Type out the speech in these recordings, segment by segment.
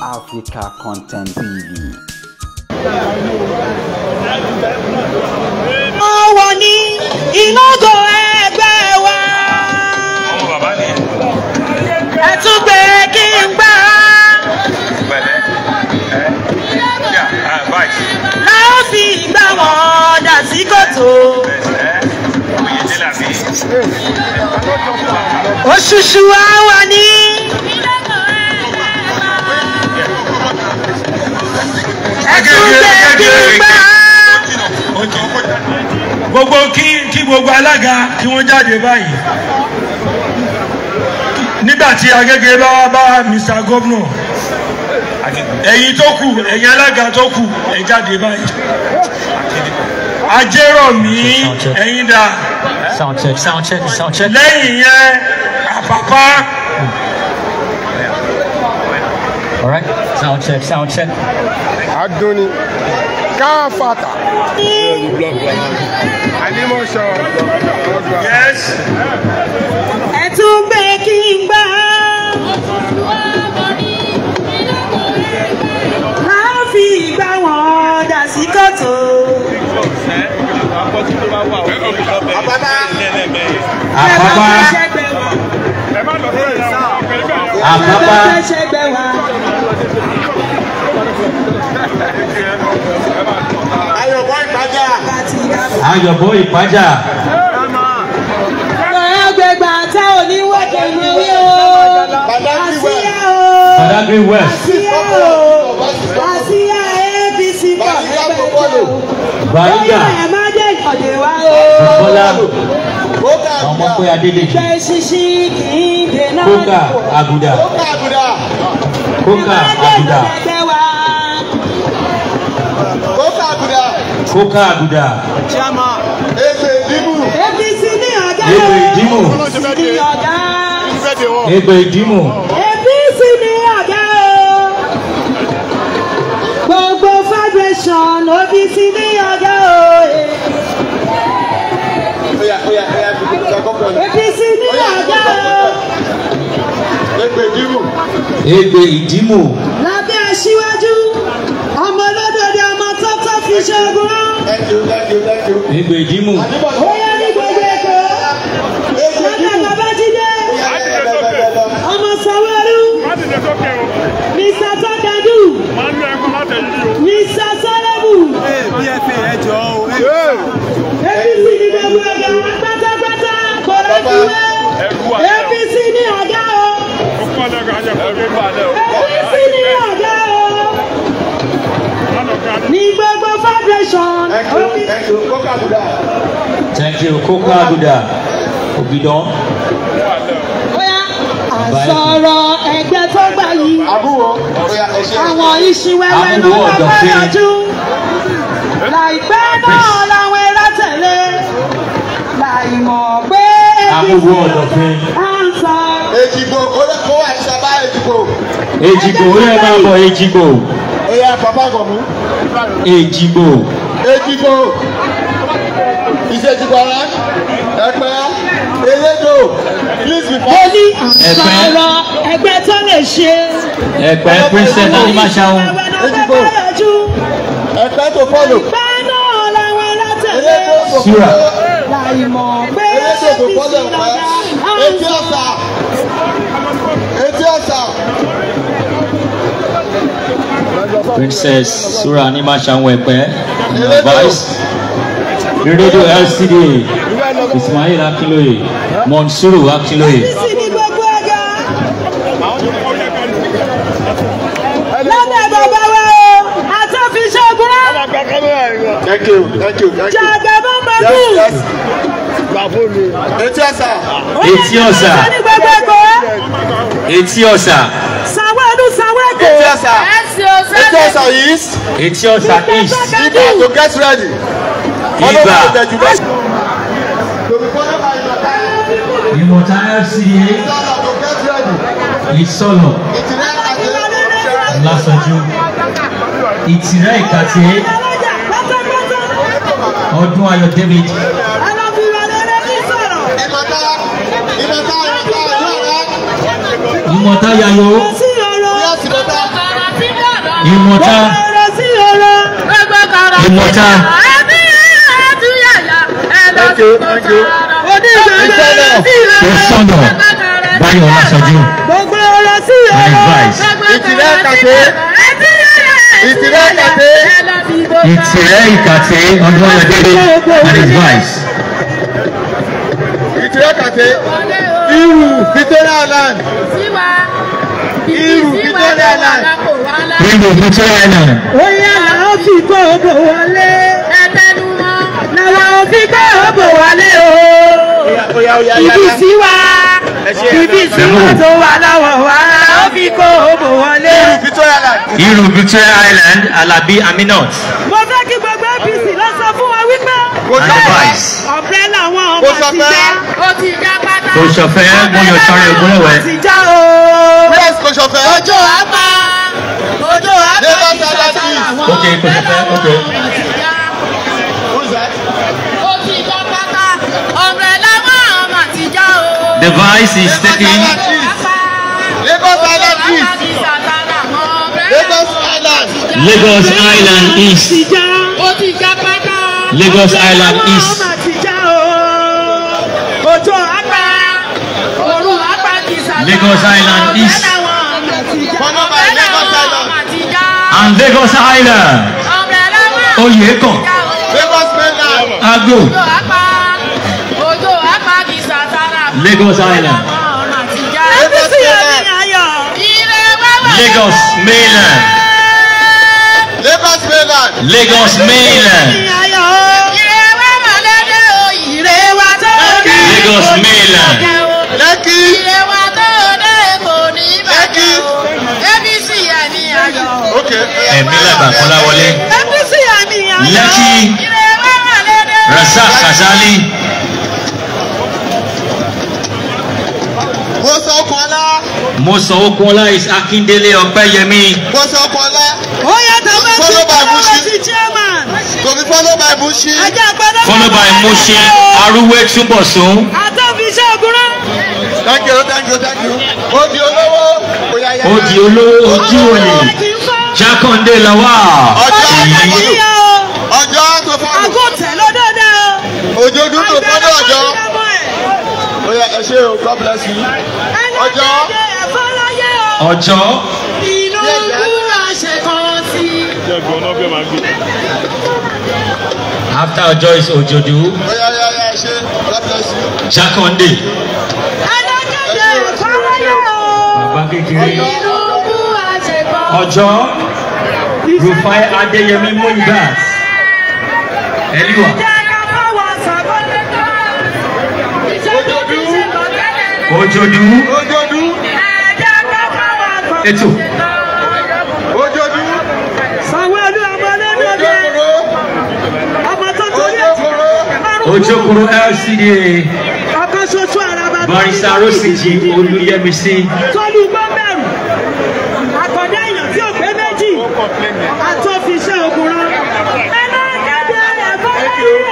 Africa Content TV. Ó wọ ní ìlógo ẹgbẹ́ wa. Ẹ tún gbé kí n gbà. La ó fi gbà wọ́n dà sí kòtò. Òṣùṣù àwa ní. Ẹ tún gbé kí n gbà. Gbogbo kí gbogbo alága kí wọ́n jáde báyìí. Nígbà tí Agége bá wá bá Mr. Governor, ẹ̀yin tó kù, ẹ̀yin alága tó kù, ẹ jáde báyìí. Ajérọ̀mí, ẹ̀yin dà. Sound check, sound check, sound check. Lẹ́yìn yẹn, Àpápá. All right, sound check, sound check. Adoni Káfàtà. Àlímọ̀ṣọ́. Yes. Ẹ tún gbé kí n gbà. La ó fi gbà wọ́n dà sí kòtò. Àpápá. Àpápá. Ayọ̀bọ̀ Ìpájà. Ayọ̀bọ̀ Ìpájà. Ẹgbẹ̀gbà tá ò ní wọ́dẹ̀ ní wí o. Àsíá o. Badagry West. Àsíá o. Àsíá APC kọ̀ ẹgbẹ́ jẹ́ o. Bariga. Bóyá ẹ má jẹ́ ìkọ̀dé wa o. Bọ́lá. Ọmọpé Adédèjì. Ìgbẹ́ ṣíṣí kì í dènà. Kókà Àgùdà. Kókà Àgùdà. Kókà Àgùdà. Egbe Ìdìmú. APC ní ọ̀gá. Egbe Ìdìmú. APC ní ọ̀gá. Egbe Ìdìmú. APC ní ọ̀gá o. Gbogbo federation APC ní ọ̀gá o. APC ní ọ̀gá o. Egbe Ìdìmú. Egbe Ìdìmú. Lábẹ́ aṣíwájú, ọmọ olódòdó ọmọ tó tó fi ṣoògùn rán. Thank you, thank you, thank you. Egbe Ìdìmú. Ó yá ní gbogbo Èkó. Lábẹ́ Babájídé, ọmọ Sanwó-Olú, Mr. Tọ́kadù, Mr. Sọ́lẹ́bù. APC ní gbogbo ọ̀gá pátápátá kò láfiwé. APC ní ọ̀gá o. APC ní ọ̀gá o. Ní gbogbo federation. Thank you, thank you. Kókà Àgùdà. Thank you. Kókà Àgùdà. Ògìdán. Àsọ̀rọ̀ ẹgbẹ́ tó gbà yìí. Àbúrò. Àwọn ìṣìwẹ́wẹ́ ló Àbúrò ń bá ọ̀dọ̀fin. yọjú. Láìpẹ́ náà làwọn ẹ̀rọ tẹ̀lé. Láìmọ̀ pé Àbúrò ọ̀dọ̀fin. à ń sọ. Èjìgbò, ó yẹ kó wà sábà Èjìgbò. Èjìgbò, ó yẹ máa bọ̀ Èjìgbò. Ó yá Papa Gọ̀mú. Èjìgbò. Èjìgbò. Ìṣèjìgbò ara. Ẹ̀pẹ́. Elédò. Please be Ó ní àsọ̀rọ̀ ẹgbẹ́ tó lè ṣe. Ẹ̀pẹ́ Princess Animashaun. Ìṣìwẹ́wẹ́ ló ń bá yọjú. Ẹ̀pẹ́ tó follow. Láìpẹ́ náà làwọn ẹ̀rọ tẹ̀lé. Elédò tó Sura. follow. Láìmọ̀ pé Elédò tó follow APC Ẹ̀pẹ́. lọ́gá à ń Etí sọ. Ọ̀sà. Etí Ọ̀sà. Princess Sura Animashaun Ẹ̀pẹ́. Vice. Rédíò LCDA. Ismail Akinloye. Monsuru Akinloye. APC ní gbogbo ọ̀gá. Lábẹ́ bàbá wa o, àtọ́fiṣọ́gun rán. Thank you, thank you, thank you. Jàgàbá Madu. Yes, yes. Etí Ọ̀sà. Etí Ọ̀sà. Ní gbogbo Èkó. Etí Ọ̀sà. Sanwó-Olú Sanwó Èkó. Etí Ọ̀sà. Etí Ọ̀sà East. Etí Ọ̀sà East. Ibà to get ready. Follow Ibà. by the Juventus. To be followed by Ìmọ̀ta. Ìmọ̀ta LCDA. Ìsọ̀lọ̀ to get ready. Ìsọ̀lọ̀. Ìtìrẹ́ Ìkàtẹ́. Lásánjú. Ìtìrẹ́ Ìkàtẹ́. Ọlọ́jà pátápátá. Ọdún Ayọ̀ David. Ẹlọ́fìwà lórí ní sọ̀rọ̀. Ìmọ̀ta. Ìmọ̀ta Ìmọ̀ta Ìmọ̀ta. Ìmọ̀ta Yayo. Kò sí ọ̀rọ̀. Yes, Ìmọ̀ta. Ìmọ̀ta. Ìmọ̀ta. Thank you, thank you. Kòsọ́nà Báyọ̀ Ọlásọjú and his vice. Ìtìrẹ́ Ìkàtẹ́. Ìtìrẹ́ Ìkàtẹ́. Ìtìrẹ́ Ìkàtẹ́ Ọdún Ayọ̀ David and his vice. Ìtìrẹ́ Ìkàtẹ́. Irú Victoria Island. Irú Victoria Island. Irú Victoria Island. Ó yá làwọn fi kó bò wọlé. Làwọn fi kó bò wọlé o. Ibi sí wa. Ibi sí wa tó wà láwọ̀ wá. Làwọn fi kó bò wọlé. Irú Victoria Island Alabi Aminat. Mo fẹ́ kí gbogbo APC lọ sọ fún wa wípé. And the vice. Ọ̀fẹ́ làwọn ọmọ ti já. Ó ti já pátá. Kòsọ̀fẹ́ Mọ́yọ̀sọ́rẹ́ Ògúnlẹ̀wẹ̀. Ti já o. Yes, Kòsọ̀fẹ́. Ọjọ́ àpá. Ọjọ́ àpá Lagos ti Island sàtàrà East. wọn. Okay, Kòsọ̀fẹ́, okay. Who's that? Ó ti já pátá. Ọ̀rẹ́ làwọn ọmọ ti já o. The vice is taking Lagos Island East. Lagos Island. Lagos Island East. Ti já. Ó ti já pátá. Lagos Island East. Ọmọ ti já o. Ọjọ́ àpá. Òru àpá ti sàtàrà. Lagos Island East. Ọ̀rẹ́ làwọn ọmọ ti já. Followed by Ọ̀rẹ́ Lagos làwọn Island. ọmọ ti já. And Lagos Island. Ọ̀rẹ́ làwọn ọmọ Oyekan. ti já o. Lagos Mainland. Agbo. Ojo àpá. Ojo àpá ti sàtàrà. Lagos Island. Ọmọ ti já. Lagos Mainland. Ire wá wà. Lagos Mainland. Lagos Mainland. Lagos Mainland. Ire wá wà lóde o. Ire wá tó dé. Lagos Mainland. Lekki. Ire wá tó dé kò ní bàjẹ́ o. APC ẹni ayọ̀. Okay. Ẹ̀mí làbà Kọ́láwọlé. APC àmì ayọ̀. Lekki Ire wá wà lóde o. Rasaq Kasali. Musa Okunola. Musa Okunola is Akindele Ọpẹ́yẹmí. Musa Okunola. Ó yá tó bá ti Followed by kọ́ Mushi. sí chairman. To be followed by Mushi. Ajá gbọ́dọ̀. Followed by Mushin Aruwe Túnbọ̀sún. Àtọ́fiṣẹ́ ògúnrán. Thank you, thank you, thank you. Ó di olówó. Oya, ya, ya. Ó di olówó ojú òye. Jákàndé Lawal. Ọjọ́ Èyí. Ọjọ́ tó follow. Àgùntẹ̀ lọ́dọ̀dẹ̀ o. Òjòdú tó follow ọjọ́. Oya, ẹ ṣé o, God bless you. Ọjọ́. Ọjọ́. Inú kúrò ṣe kan sí. After Ọjọ́ is Òjòdú. Oya, ya, ya, ẹ ṣé. God bless you. Jákàndé. Bàbá kékeré. Inú kúrò ṣe kan. Ọjọ́. Rufai Adéyẹmí Muyibat. Eliwa. Òjòdú. Òjòdú. Ètò. Òjòdú. Sanwó-Olú ọmọ olódòdó. Òjòkòrò. Ọmọ tó torí ẹ̀ Òjòkòrò. Ojokoro LCDA. Ọkọ̀ ṣoṣo àràbà tó ní Barrister Rosiji Olúyẹmísí. Tọ́lú gbọ́mẹ̀rù. Àkọ́dá èèyàn tí ò pé méjì. Àtọ́fiṣẹ́ ògùnrán. Ẹlẹ́gẹ̀dẹ̀ ẹ̀fọ́ lẹ́yìn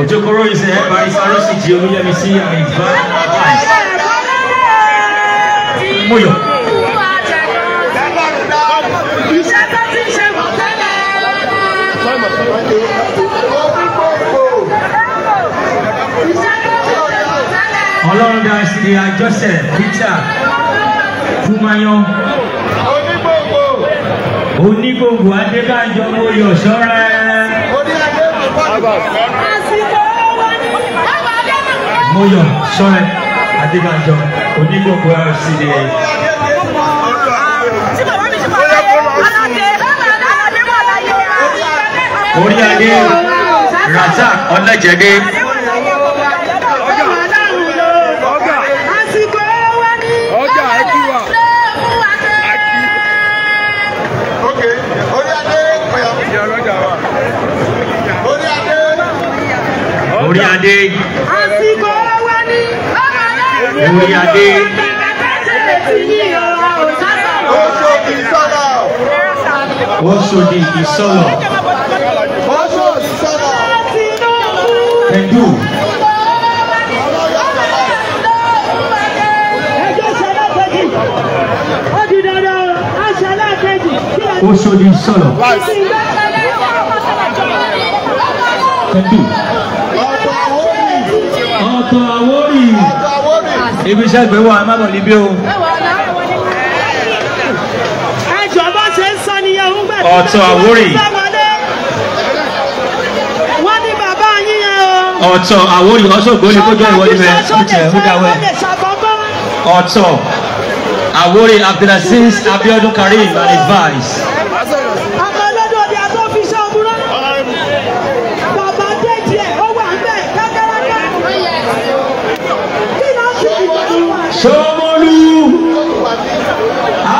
Ojokoro is here. Barrister Rosiji Olúyẹmísí and his vice. Moyo. Iṣẹ́ tó ti ṣe wọ̀ tẹ́lẹ̀. Iṣẹ́ tó ti ṣe wọ̀ tẹ́lẹ̀. Ọlọ́run LCDA Joseph Peter Kumayan. Onígbòǹgbò. Onígbòǹgbò Adébánjọ Moyo Sọ́rẹ́. Oní adé tó follow. Àsìkò wa ní. Moyo Sọ́rẹ́ Adébánjọ Onígbòǹgbò LCDA. Tí bàbá mi ṣe wà láyé, aládé, aládé wà láyé. Orí adé Razak Ọlẹ́jẹ̀dé. Àsìkò wa ní. Ọjà ẹ kí wa. Okay. Orí adé. Oya. Ìyá ọlọ́jà wa. Orí adé. Orí adé Àsìkò wa ní. Orí adé Oṣòdì sọ̀rọ̀. Oṣòdì Ìsọlọ̀ Oṣòdì sọ̀rọ̀. Ẹ̀dù. Oṣodi Sọlọ. Thank you. Ọ̀tọ̀ Àwórì. Ibi iṣẹ́ ìgbé wa ẹ má bọ̀ níbí o. Ẹjọ́ bá ṣe ń sọ nìyẹn ń gbà. Ọ̀tọ̀ Àwórì. Wọ́n ní bàbá yín yẹn o. Ọ̀tọ̀ Àwórì ọ̀ṣọ́gbó ni kójọ́ ìwọ níbẹ̀ ó tiẹ̀ ó dáwẹ́. Ọ̀tọ̀ Àwórì Abdulaziz Abiodun Karim and his vice. Ọmọ ọlọ́dún ọdẹ àtọ́ fi ṣe òmùrọ̀. Bàbá déjì ẹ̀ ó wà ń bẹ̀ kákáráká. Kí ló fi ìdùnnú wa? Ṣómólú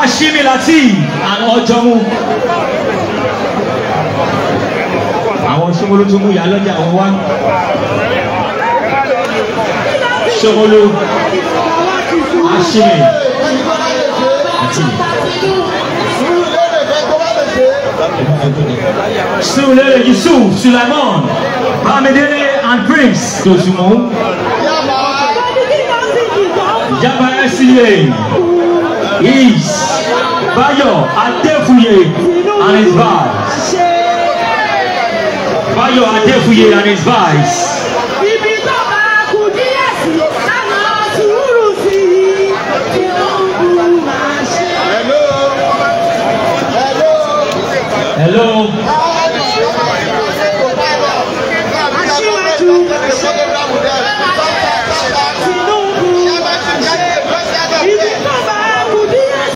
Ashimi Lateef and Ọjọ́mú. Àwọn Ṣómólú tún mú ìyá lọ́jà àwọn wá. Ṣómólú Ashimi Lateef. Sulele Yusuf Sulaiman Bamidele and Prince Dosunmu. Yaba SCA is Bayo Adefuye and his vice. Bayo Adefuye and his vice. Ibi tó bá kú díẹ̀ sí, àwọn sùúrù sí i, Tinubu máa ṣe. Hello. Aṣíwájú.